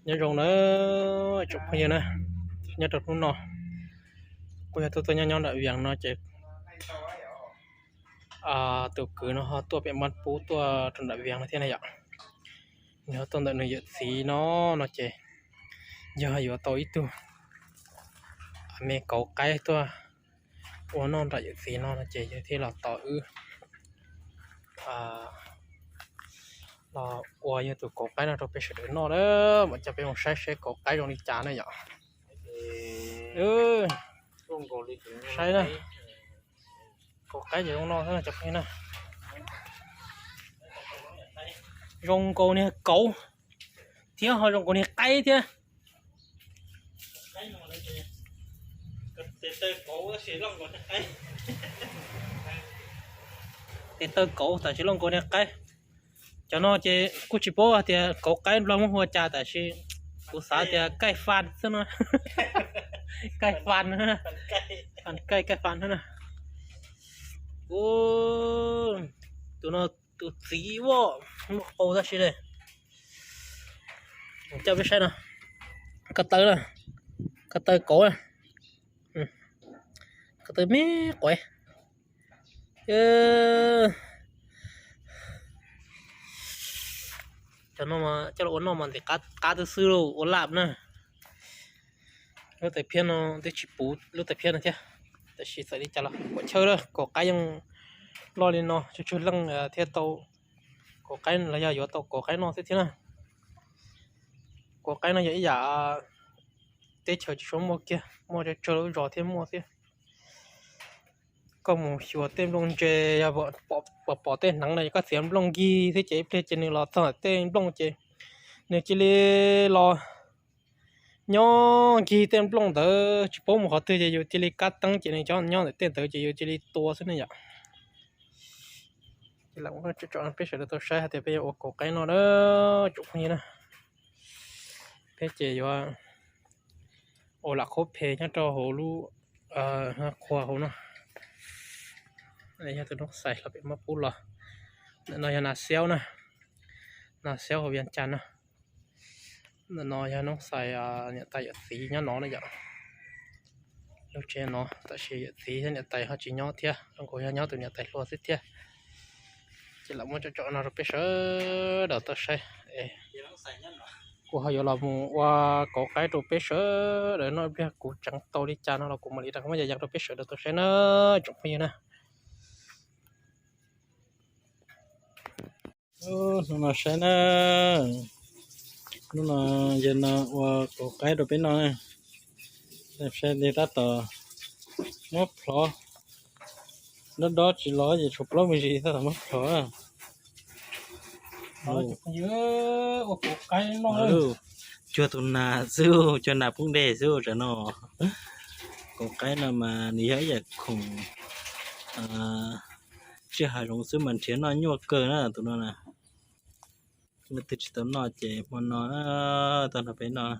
Nyob zoo na tsoom phooj ywg na, nyob rau hnub no kuj yog tuaj tuaj nyob nyob nram Vias no ces tus kwv no ho tuaj pem Mab Pub tuaj rau nram Vias no thiab na yom. Nws ho tuaj ntawm nws yawm txiv no, no ces yog yuav tau ib tug me kauv qaib tuaj ua noj nram yawm txiv no no ces yog thiaj los tos wb los ua yog tus kauv qaib no rau peb sawv daws noj na. Mam coj peb mus saib seb kauv qaib zoo li cas na yom. Saib na, kauv qaib ces zoo no xwb na cov phooj ywg na. Zoo nkaus niag kauv thiab ho zoo nkaus niag qaib thiab. Tes taw kauv tab sis loj nkaus niag qaib. Cov no ces kuj tsis paub hais tias kauv qaib Nplog muab hu ua cas tab sis kuv xav tias kaij fas xwb no. Kaij fas, kaij fas na. Tus no tus txiv ua muaj qau tab sis ne. Coj peb saib no, ko taw na, ko taw kauv na, ko taw me quav. Cov no coj los ua noj mas ntim qab twb xwb lauj, ua laj na. Lub tais phiab no twb tsis puv lub tais phiab no thiab, tab sis txawm li cas los kuam chawj lawm, kauv qaib yeej loj li no tsawg tsawg leej thiaj tau kauv qaib los yog yuav tau kauv qaib noj xwb thiab na. Kauv qaib no yog ib yam teb chaws tsis tshua muaj kiag, muaj tsawg tsawg lub zos thiaj muaj xwb. Koj mus xyuas tej nplooj ntse, yog pom tej hneev no koj txiav nplooj nkig xwb ces ib pliag ces nws los txog tej nplooj ces nws cia li los nyob nkig tej nplooj ntawd tsis paub mus qhov twg ces yus cia li kab teeb ces nws cov nyob ntawm tej ntawd ces yus cia li tua xwb ne yom. Ces lam muab tso tso peb sawv daws tau saib hais tias peb yuav ua kauv qaib noj na tsoom phooj ywg na. Peb ces yuav ua lam qhuav phem nyob rau hauv lub qhua hauv no. Yog tus noob xais los pem Mab Pub los. Ntawm no yog Nas Xiaub na, Nas Xiaub hauv Vias Cas na. Ntawm no yog noob xais niam tais yawm txiv nyob no na yom. Lub tsev no tab sis yawm txiv thiab niam tais ho tsis nyob thiab, zoo nkaus yog nyob tus niam tais hluas xwb thiab. Ces lam muab tso tso no rau peb sawv daws tau saib. Kuv ho yuav los mus ua kauv qaib rau peb sawv daws noj, ib pliag kuv tseev tau li cas no los kuv mam li rov muab yas yas rau peb sawv daws tau saib na tsoom phooj ywg na. Hnub no saib na, hnub no yawg no ua kauv qaib rau peb noj na. Saib li tab tom muab plhov, dob dob tsis los ces tshuav plaub me ntsis tab tom muab plhov. Cuag tus nas xwb, cuag nas poob dej xwb ua tam no. Kauv qaib no mas nws yog ib yam khoom sij hawm zoo xwb mas nrhiav noj nyuaj kawg na tus no na. Leej twg tsis tau noj ces hmo no tau nrog peb noj.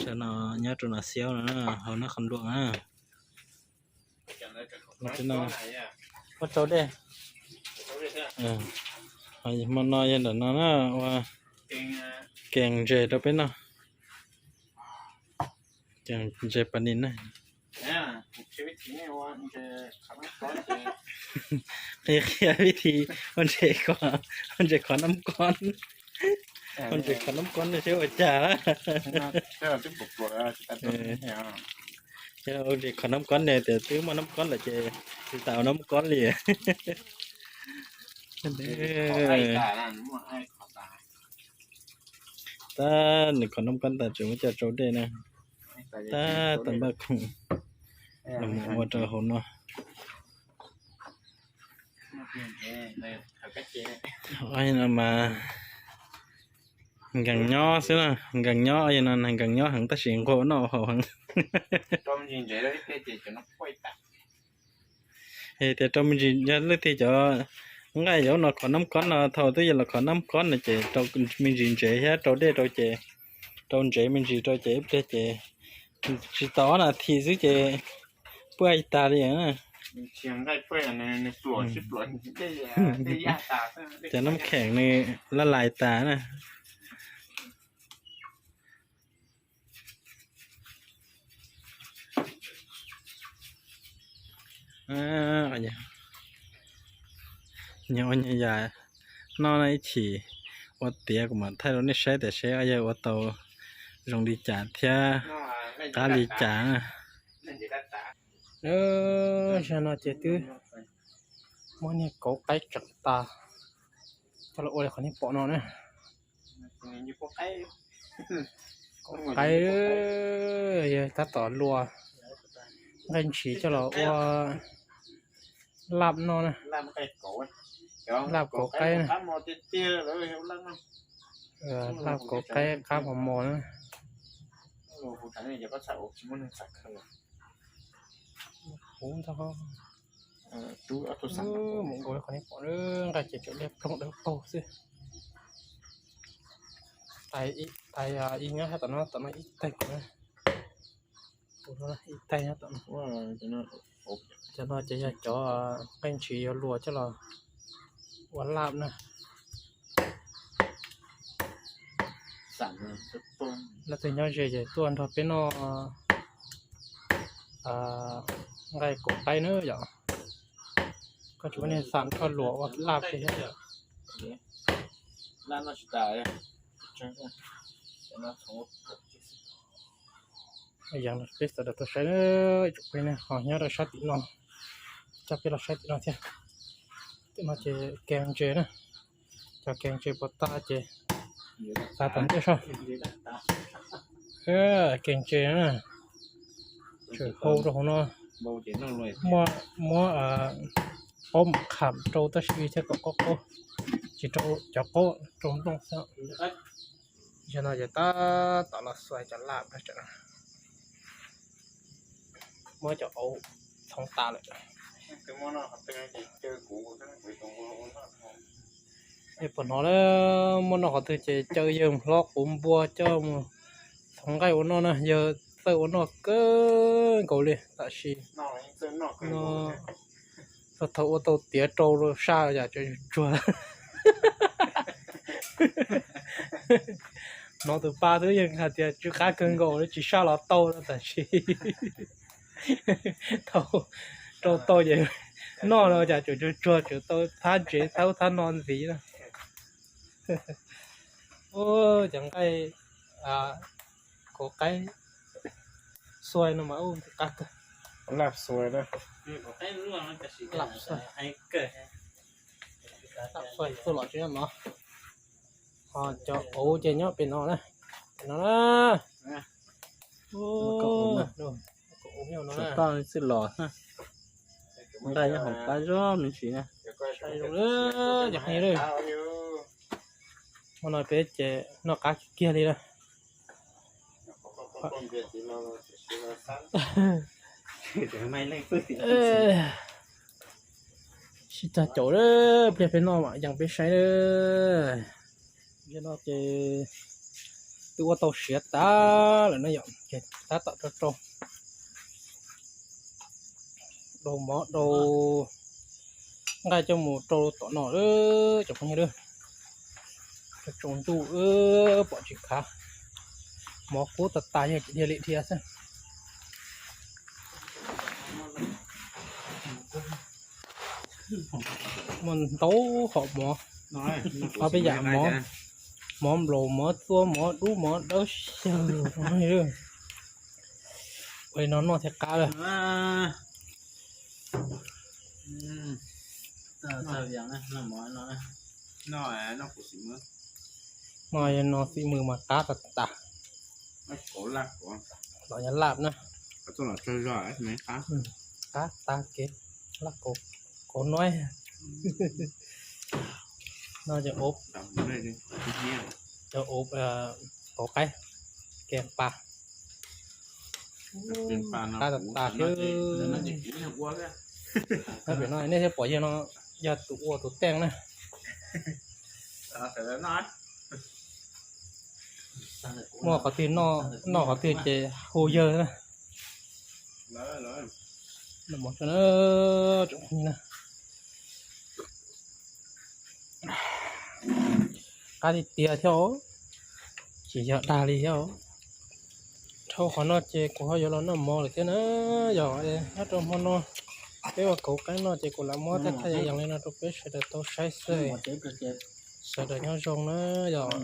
Tam no nyob rau Nas Xiaub no, hauv Nab Qhoos Luam na. Muab tsau dej. Hmo no yog ntawm no na, ua kees ntses rau peb noj. Kees ntses pas nis na. Qhia qhia vib thi ua ntses, ua ntses khov nab kob, ua ntses khov nab kob no seb ua cas. Ua ntses khov nab kob ne tias twb muaj nab kob lawm ces tsis tas ua nab kob li. Tab nws khov nab kob tas tseem muab coj tsau dej na. Tab tau npaj khoom los mus ua rau hauv no. Mas nkees nyob xwb na, nkees nyob no, nkees nyob heev tab sis nquag ua noj ua haus heev. Tias rau me ntsis, yog leej twg cov nqaij yuav no khov nab kob no, thaum twb yog los khov nab kob no ces rau me ntsis ntsev thiab rau dej rau ces, rau ntsev me ntsis rau ces ib pliag ces tsis tau ob nas this xwb ces puaj tag li na. Cov nab kheem nws laj lais tas na. Nyob ua nyob yas noj no ib chim ua tiav kuv mam thaij rau nej saib tias seb yawg ua tau zoo li cas thiab qab li cas. Zaum no ces twb muab niag kauv qaib tseem tas coj los ua li qhov nej pom no na. Kauv qaib, yawg tab tom luas nqaij ntshiv coj los ua laj noj na. Laj kauv qaib na. Laj kauv qaib qab mos mos na. Mus nkaus qhov nej pom nqaij ces tseem liab ploog dawb paug xwb. Tais ib nyob sab tom no, tom no ib taig kuv, ib taig nyob tom no. Cov no ces yog cov nqaij ntshiv yuav luas coj los ua laj na. Leej twg nyob ze ces tuaj nrog peb noj nqaij kauv qaib na yom. Koj tsis muaj niag xam koj luas ua laj peb thiab. Yeej peb sawv daws tuaj saib, ib tsoom phooj ywg ho nyob rau sab tim no, coj peb los saib tim no thiab. Tim no ces kev ntses na, cov kev ntses puas tas ces tas tom ntej soj. Kev ntses na, tseem hau rau hauv no, muab paub mus kham rau tab sis thiaj kom qaub qaub, tsis rau cov qaub rau nplooj xwb. Yog no ces tab tom los xuas cov laj, muab cov auv txhoov tas lawm. Puas hnov na, muab noj qhov twg ces caw yawg hlob quv npua coj mus txhoov nqaij ua noj na, yawg txawj ua noj kawg nkaus li tam sim no. Txog thaum ua tau tiav rau saj yam tsuag tsuag. Hnov tus pa twb yeej hais tias tsw qab kawg nkaus li, tsis saj los tau no tab sis thaum rau tau ces noj no cas tsuag tsuag tsuag tsuag tau thab ntsev thab ub thab no ntxiv na. Cov nqaij kauv qaib xuaij no mas ub qab kawg. Laj xuaij, laj xuaij tuaj los tsis nyob no. Ho cov auv ces nyob pem no na, pem no na. Toj txwj los, nqaij nyob hauv qab zog me ntsis na. Cov phooj ywg, hmo no peb ces noj qab kiag li lawm. Sib tag caum pliag peb noj mam yees peb saib na. Yog no ces twb ua tau siav tas lawm na yom, ces tab tom rau rau, rau mov rau nqaij coj mus rau tom no lawm cov phooj ywg. Tsaus ntuj pom tsis khav, mov kub tas tas yog dhia li dhia xwb. Muaj ntau hom mov, ob peb yam mov, mov nplaum, mov txua, mov dub, mov dawb xyaw. Ua li no noj thiaj qab lawm. No yog no xim mws mas qab tas tas. Los yog laj na. Qab tas kev laj kauv, kauv nuav. No ces ov, cov ov kauv qaib, kev pas, qab tas tas xwb. Pem no nej thiaj pom yawg no yog tus ua tus teej na. Muaj qhov twg noj qhov twg ces hu yawg na. Qab tiag tiag thiab, tsis yog dag li thiab. Dhau qhov no ces kuv ho yuav los noj mov lawm thiab na. Yog nyob rau hmo no Peb ua kauv qaib no ces kuv lam muab thaj thaj yees li no rau peb sawv daws tau saib xwb. Sawv daws nyob zoo na yom.